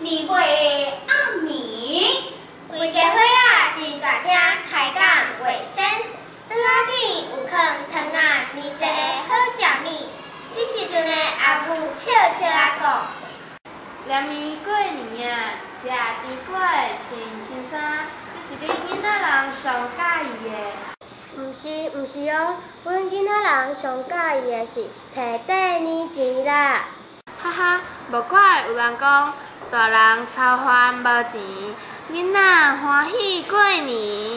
年尾的暗暝，规家伙仔佇大廳開講話先，桌仔頂有囥糖仔、年節的好食物。這時陣的阿母笑笑仔講：連年過年啊，食甜粿，穿新衫，這是恁囡仔人上佮意的。毋是毋是哦，阮囡仔人上佮意的是提綴年錢啦。哈哈，無怪有人講，大人操煩無錢，囡仔歡喜過年。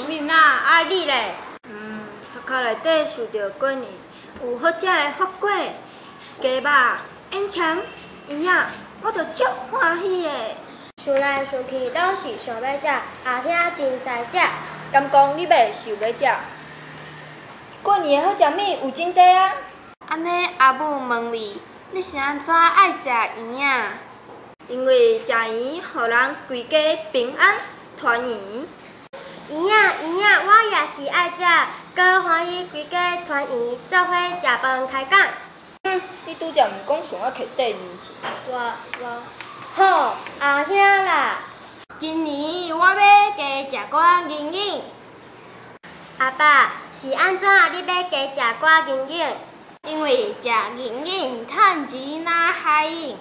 囡仔啊你咧？頭殼內底想著過年有好食的發粿、雞肉、煙腸、圓仔，我就足歡喜的。想來想去，攏是想欲食，阿兄真師食。敢講你袂想欲食？過年的好食物有真濟啊！按呢，阿母問你，你是按怎愛食圓仔？因為食圓，予人規家平安團圓。圓仔圓仔，我也是愛食，閣歡喜規家團圓，做伙食飯開講。哼，你拄才毋講想愛提綴年錢？我我好，阿兄啦，今年我欲加食寡銀銀。阿爸，是按怎你欲加食寡銀銀？因為食銀銀趁錢若海湧。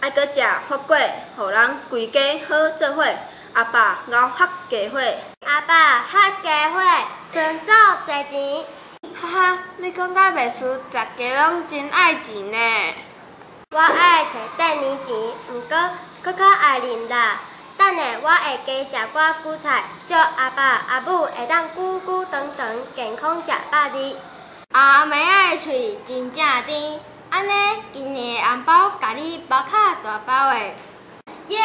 愛閣食發粿，予人規家好做伙。阿爸𠢕喝雞血。阿爸喝雞血，存足濟錢。哈哈，你講甲袂輸，逐家攏真愛錢呢。我愛提綴年錢，毋過閣較愛啉啦。等下我會加食寡韭菜，祝阿爸阿母會當久久長長健康食百二。阿妹仔的喙真正甜，按呢今年的紅包共你包較大包的。耶！